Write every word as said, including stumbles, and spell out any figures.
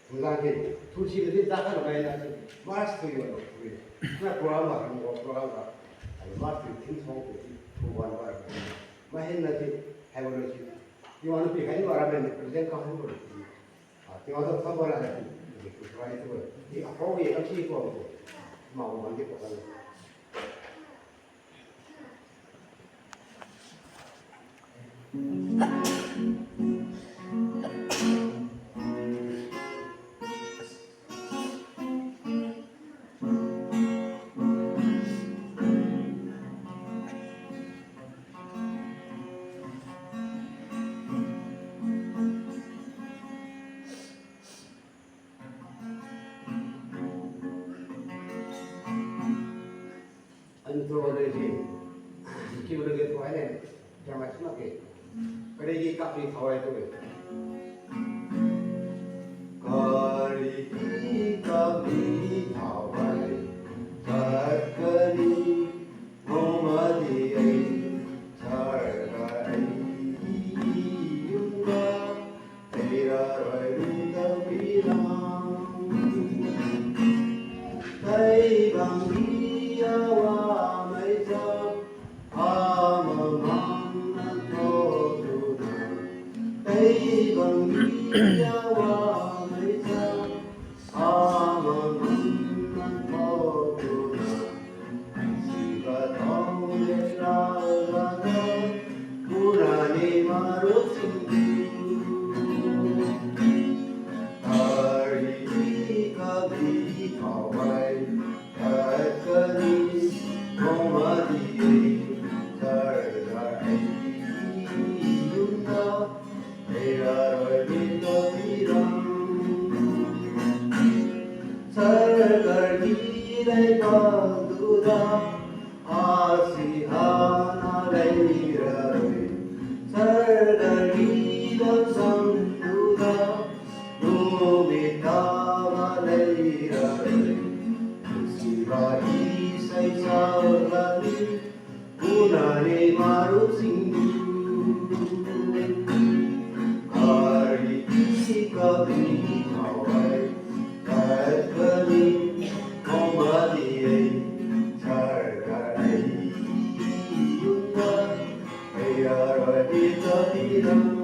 Nang ke, thusi le di ta kha lo mai na si, March three wan lo three. Na program ga, hang program ga. Ai March three theme song ko si, tu wan ba. Mahin na si, hai wan lo si. Tingwang niu pikhai ni ba ra ben ni, present ka han wan lo si. Ah, Tingwang tu tham ba ra si. Di ku try tu. Di apa ye, ang si ko. Ma wan di ko kan. Anto le si, kiu le ke tuai ne, kiamai sima ke. Kare ki kap ni thawai tu le. Kare ki kap ni thawai, tat kani, moma di ai, char gai, yungga, Teira roi ru tau pi lam. Tai bang ria wa mai cha. Ama mang nan to tu na. Tai bang ria wa mai cha. Ama mang nan to tu na. Siba tao le ra ra na, pura ni maru singdu. Tari ni kabi kawai, kat kani, moma di, tar ga ai, yuna. Sarkar gi dai paduda, asi hana dai raroi. Sarkar gi dam sang duda, numit taba dai raroi. Siba isai saulani, Puna ni maru singdu. Kari ki kabi mawai, kat kani, moma di ai, sarkar ai, yuna, ai aroi di kabi ram.